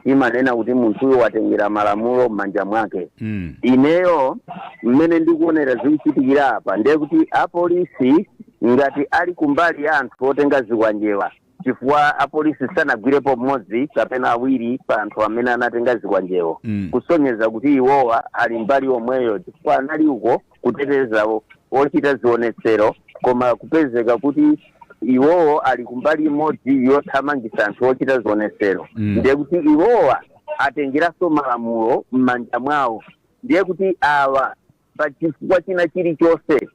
Timanena kuti munthuyo watengera malamulo m'manja mwake. Ineyo mmene ndikuonera zikuchitikira apa, ndiye kuti apolisi ngati ali kumbali ya anthu otenga zikwanjewa, chifukwa apolisi sanagwirepo mmodzi kapena awiri pa anthu amene anatenga zikwanjewo, kusonyeza kuti iwowa ali mbali yomweyo, chifukwa anali uko kuteteza ochita zionetsero, koma kupezeka kuti iwowo ali kumbali imodzi yothamangitsa anthu ochita zionetsero, ndiye kuti iwowa atengeranso malamulo m'manja mwawo. Ndiye kuti awa pa chifukwa china chilichonse,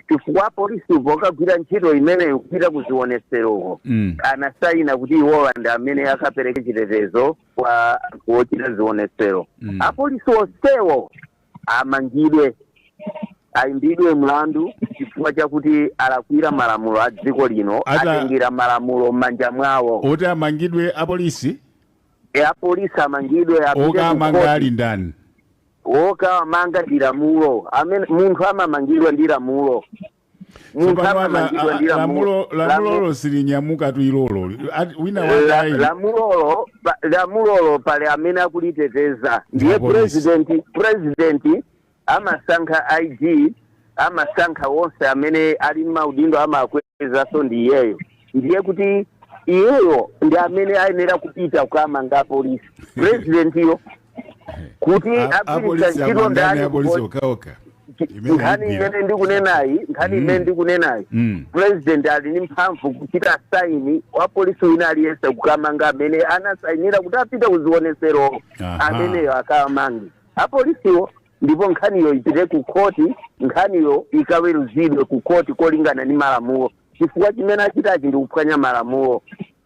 chifukwa apolisi pokagwira ntchito imeneyo kupita kuzionetseroko, anasayina kuti iwowa ndi amene akapereke chitetezo kwa anthu ochita zionetsero. Apolisi onsewo amangidwe, ayimbidwe mlandu chifukwa chakuti alakwira malamulo a dziko lino. Atengera malamulo m'manja mwawo. Oti amangidwe apolisi? E, apolisi amangidwe, apite ku Okamanga khoti. ali ndani? Wokamanga ndi lamulo. Amene munthu amamangidwa ndi lamulo, munthu Tsopano amamangidwa ndi lamulo. Lamulo, lamulolo silinyamuka tu ilolo. Wina wake Lamulolo pali amene akuliteteza, ndiye Apolisi. President amasankha IG, amasankha wonse amene ali maudindo, amakwezanso ndi iyeyo. Ndiye kuti iyeyo ndi amene ayenera kupita kukamanga apolisi, presidentiyo, kuti agwiritsa Apolisi ntchito amangani? ndani? Apolisi okhaokha imene Nkhani ayigwira. imene ndikunenayi, nkhani imene ndikunenayi, president ali ndi mphamvu kuchita sign wa polisi wina aliyense kukamanga amene anasayinira kuti apite kuzionesero. Ameneyo akamange apolisiwo, ndipo nkhaniyo ipite ku khoti, nkhaniyo ikaweruzidwe ku khoti kolingana ndi malamulo, chifukwa chimene achitachi ndi kuphwanya malamulo,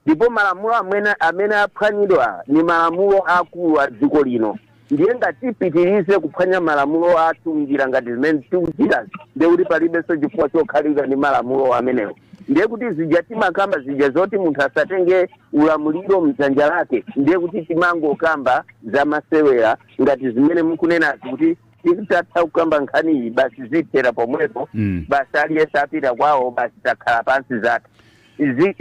ndipo malamulo amene aphwanyidwa ni malamulo akulu a dziko lino. Ndiye ngati tipitirize kuphwanya malamulo athu njira ngati zimene tikuchitazi, ndiye kuti palibenso chifukwa chokhalira ndi malamulo amenewo. Ndiye kuti zija timakamba zija zoti munthu asatenge ulamuliro mdzanja lake, ndiye kuti timangokamba zamasewera, ngati zimene mukunenazi kuti titatha kukamba nkhani iyi basi zithera pomwepo, basi aliyense apita kwawo, basi takhala pansi, zatha.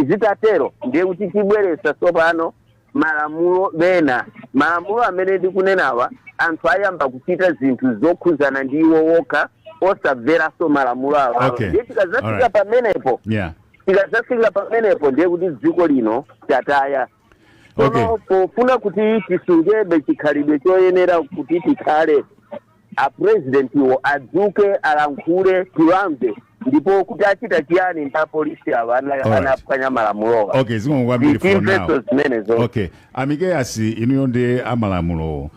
Zitatero ndiye kuti tibweresa tsopano malamulo bena. Malamulo amene ndikunenawa, anthu ayamba kuchita zinthu zokhuzana ndi iwo wokha, osamveranso malamulo awo. Ndiye tikazafika pamenepo, tikazafika pamenepo, ndiye kuti dziko lino tataya. Tsono pofuna kuti tisungebe chikhalidwe choyenera kuti tikhale, apresidentiwo adzuke, alankhule, tiwamve, ndipo kuti achita chiyani ndi apolisi awa anaphwanya malamulowa. Okay, zikomo kwambiri for now. Timvenso zimenezo. Okay, Amikeyasi, inuyo ndi amalamulo,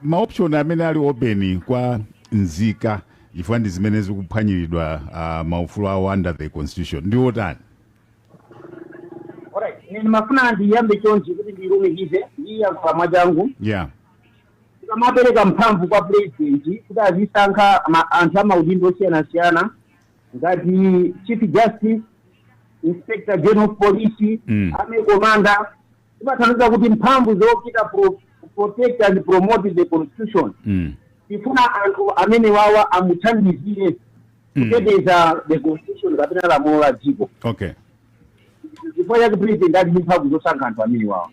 maoption amene ali open kwa nzika, chifukwa ndi zimene zikuphwanyiridwa maufulu awo under the constitution, ndi otani? Alright, ine ndimafuna ndiyambe chonchi kuti ndilumikize, ndiyankhula mwachangu. Tikamapereka mphamvu kwa president kuti azisankha anthu amaudindo osiyanasiyana ngati Chief Justice, Inspector General of Police, army commander, timathandiza kuti mphamvu zochita protect and promote the constitution, tifuna anthu amene wawa amuthandizire kuteteza the constitution kapena lamulo la dziko. Chifukwa chake president ali ndi mphamvu zosankha anthu amene wawa.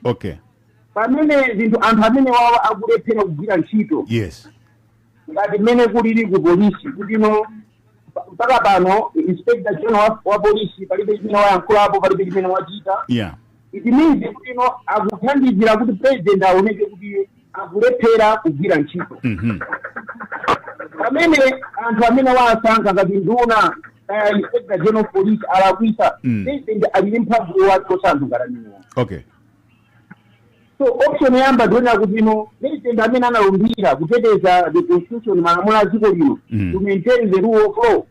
Pamene zinthu anthu amene wawa akulephera kugwira ntchito, ngati mmene kulili ku polisi, kuti no mpaka pano Inspector General wa polisi palibe chimene wayankhulapo, palibe chimene wachita, it means kuti no akuthandizira kuti president aoneke kuti akulephera kugwira ntchito. Pamene anthu amene wasankha ngati nduna, Inspector General of Police alakwisa, president ali ndi mphamvu yowachotsa anthu ngati amenewo. So option yoyamba ndionera kuti no president amene analumbira kuteteza the constitution, malamulo a dziko lino, to maintain the rule of law,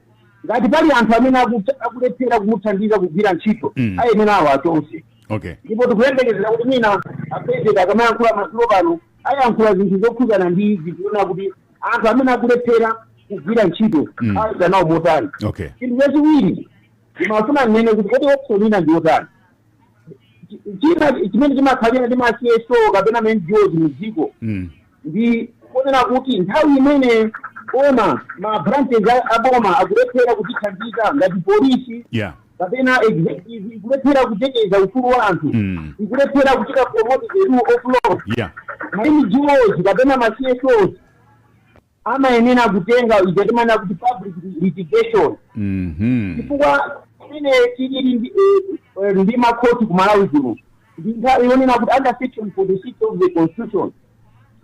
ngati pali anthu amene akulephera kumuthandiza kugwira ntchito, ayenera awo achotse. Ndipo tikuyembekezera kuti mwina apresident akamayankhula madzulo pano ayankhula zinthu zokhuzana ndi izi, kuona kuti anthu amene akulephera kugwira ntchito ayita nawo motani. Chinthu chachiwiri ndimafuna nnene kuti kodi option ina ndi yotani? China chimene chimakhalira ndi ma CSO kapena ma NGOs mdziko ndi kuonera kuti nthawi imene boma, ma branches a boma akulephera kutithandiza ngati polisi, Kapena executive ikulephera kuteteza ufulu wa anthu, ikulephera kuchita promote the rule of law, ma NGOs kapena ma CSOs amayenera kutenga ija timanena kuti public litigation, chifukwa imene tilili ndi makhoti ku Malawi kuno ndi nthawi yonena kuti under section 46 of the constitution,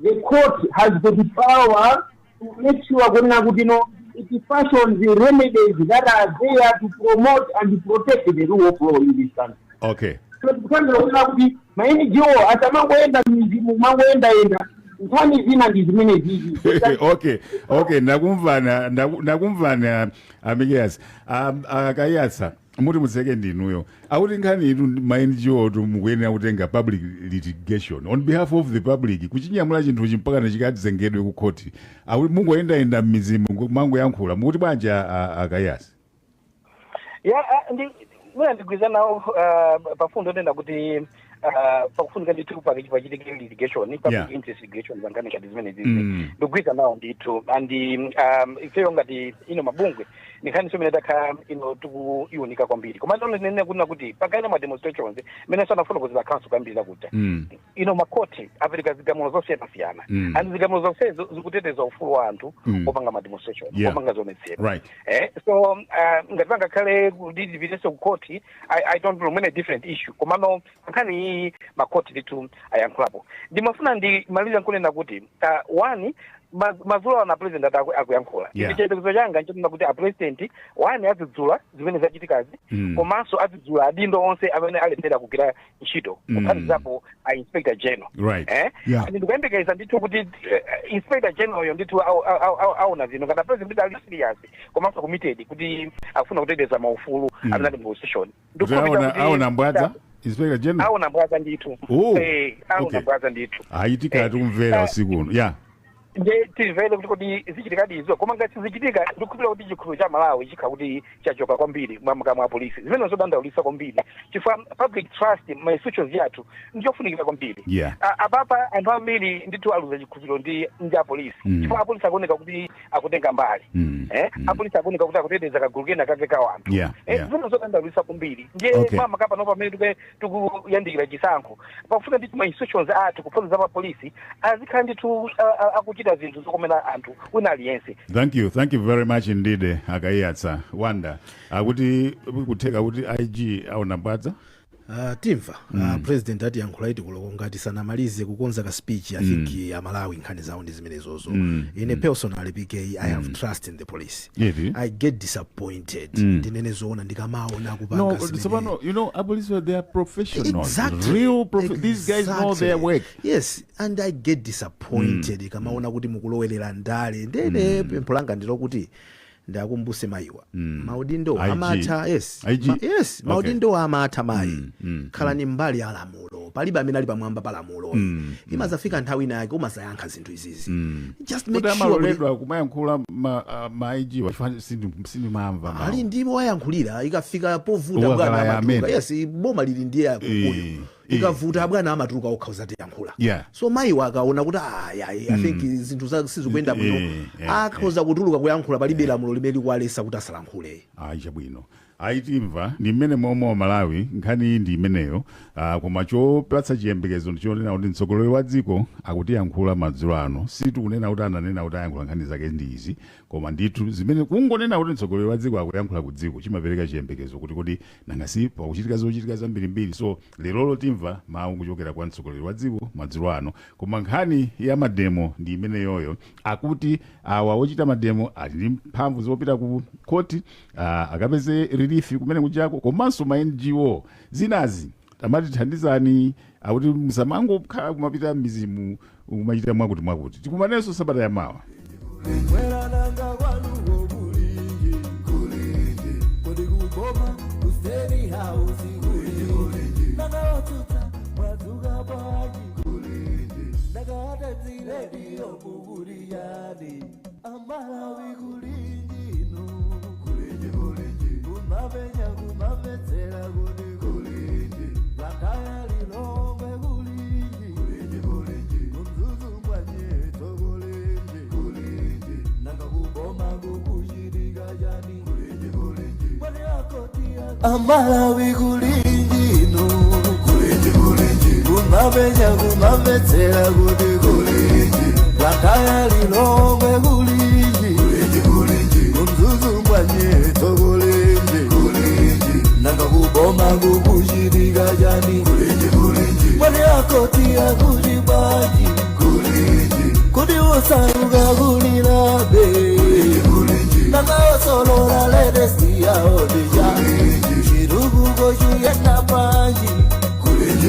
the court has got the power to make sure kunena kuti no, it fashions the remedies that are there to promote and protect the rule of law in this country. So tikufanira kunena kuti ma NGO asamangoenda mizimu, mangoendayenda. Nkhani zina ndi zimene zizi. Okay, ndakumvana, ndakumvana Amikiyas. Akayatsa, muti mutseke ndinuyo. Akuti nkhani itu ma NGO tu mukuyenera kutenga public litigation on behalf of the public, kuchinyamula chinthuchi mpaka chikadzengedwe ku khoti. Akuti mungoyendayenda m'mizimu mangoyankhula. Mukuti bwanji, Akayatsa? Ya, ndi mwina ndigwirizana nawo pafundo nena kuti pakufunika ndithu pachitike litigation, public interest litigation, pangane ngati zimene zizi. Ndikugwirizana nawo ndithu, and ifeyo ngati ino mabungwe nkhani imene takhala ino tikuiunika kwambiri. Koma ndono nene kunena kuti pakaina ma demonstrations imene sanafuna kuzila council kwambiri zakuti ino makhoti apereka zigamulo zosiyanasiyana, and zigamulo zonsezo zikuteteza ufulu wa anthu opanga ma demonstration, opanga zionetsero. So ngati pangakhale kuti tipitenso ku court, I don't know, mwene different issue. Komano nkhani iyi makhoti ndithu ayankhulapo. Ndimafuna ndimaliza nkunena kuti one, madzulo ano president akuyankhula. Chiyembekezo changa nchonena kuti a president, one, adzudzula zimene zachitikazi, komanso adzudzula adindo onse amene alephera kugwira ntchito, kuphatikizapo a inspector general. And ndikuyembekeza ndithu kuti inspector general yo ndithu aona zino ngati president kuti ali serious komanso committed kuti akufuna kuteteza maufulu amene ali mu position. Kuti aona mbwadza inspector general? Aona mbwadza ndithu. Oh, aona mbwadza ndithu. Ayi, tikhala tikumvera usiku uno, yeah. Nde timvere kuti zichitikadi izo. Koma ngati sizichitika, ndikukhulupirira kuti chikhulupiriro cha Malawi chikhala kuti chachoka kwambiri mwa polisi, zimene zodandaulitsa kwambiri, chifukwa public trust ma institutions yathu ndiyofunikira kwambiri. Apapa anthu ambiri ndithu aluza chikhulupiriro ndi apolisi, chifukwa apolisi akuoneka kuti akutenga mbali, apolisi akuoneka kuti akuteteza kagulu kena kake ka anthu. Zimene zodandaulitsa kwambiri. Ndiye mama kapano pamene tikuyandikira chisankho, pafuna ndithu ma institutions athu kuphatikiza pa polisi azikhala ndithu akuchita zinthu zokomera anthu wina aliyense. Thank you, thank you very much indeed, Akayatsa. Wanda, akuti kutheka kuti IG aona mbwadza. Timva president atiyankhula iti kuloko ngati sanamalize kukonza ka speech. I think Amalawi nkhani zawo ndi zimenezozo. Ine personally, PK, I have trust in the police. Yeti? I get disappointed, ndinene zoona, ndikamaona kupanga No, zimene tsopano, apolisi, they are professionals. Exactly. Real these guys know their work. Yes, and I get disappointed kamaona kuti mukulowerera ndale. Ndene pempho langa ndilokuti ndakumbuse mayiwa maudindo IG. amatha, yes. IG? Yes, maudindo amatha mayi. Khalani mbali ya lamulo. Palibe amene ali pamwamba pa lamulo. Imazafika nthawi ina yake umazayankha zinthu izizi. Just make Kuti sure kuti amaloledwa kumayankhula ma IG? Sindimamva mawu. Ali ndipo wayankhulira ikafika povuta Uwakhala bwana ya amatuluka. amene. Yes, boma lili ndiye akukuyo. Ikavuta bwana amatuluka okha uzatiyankhula. So mayiwa akaona kuti aya, I think zinthu sizikuyenda bwino, akhoza kutuluka kuyankhula. Palibe lamulo limene likuwaletsa kuti asalankhule. Ayi, chabwino, ayitimva ndi mmene momwe wa Malawi. Nkhani iyi ndi imeneyo. Koma chopatsa chiyembekezo ndichonena kuti mtsogoleri wa dziko akutiyankhula madzulo ano. Sitikunena kuti ananena kuti ayankhula nkhani zake ndi izi, koma ndithu zimene kungonena kuti mtsogoleri wa dziko akuyankhula ku dziko chimapereka chiyembekezo kuti nangasi pakuchitika zochitika zambirimbiri. So lerolo timva mawu kuchokera kwa mtsogoleri wa dziko madzulo ano. Koma nkhani ya mademo ndi imeneyoyo. Akuti awa ochita mademo ali ndi mphamvu zopita ku khoti, akapeze relief kumene kuchako. Komanso ma NGO zinazi tamatithandizani, akuti musamangokhala kumapita m'mizimu kumachita mwakuti mwakuti. Tikumanenso sabata yamawa. Mwerananga kwanuko kulinji, kulinji, kodi kuboma ku State House kulinji, nakawatsutsa mwadzuka bwanji, kulinji, nakatadzirediyo mukuliyani, Amalawi kulinji inu, kulinji, kulinji, kumapenya kumamvetsera kuti kulinji, Blantyre, Lilongwe kulinji, kulinji, kulinji, kuMzuzu mwanyeto kulinji, kulinji, nanga kuboma kukuchitika chani, kulinji, kulinji, mwani akoti. Amalawi kulinji inu, kulinji kulinji, kumapenya kumamvetsera kuti kulinji, Blantyre Lilongwe kulinji, kulinji kulinji, kuMzuzu Mbwanyetso kulinji, kulinji, nanga kuboma kukuchitika chani, kulinji kulinji, mwani akoti akuti bwanji, kulinji, kuti usaluka kulilabe, kulinji kulinji, nanga osolola latest yaodija, chitukuko chiyenda bwanji,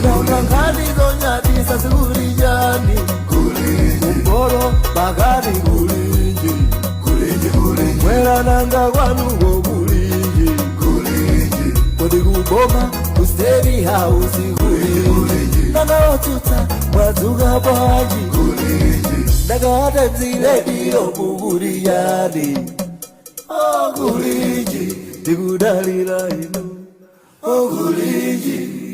nanga nkhani zonyadisa zikuli chani, kumporo pakati kulinji, mwera nanga kwanuko kulinji, kodi kuboma ku State House kulinji, nanga otsutsa mwadzuka bwanji, nanga Times Radio kukuli chani, oh kulinji, tikudalira inu, oh kulinji.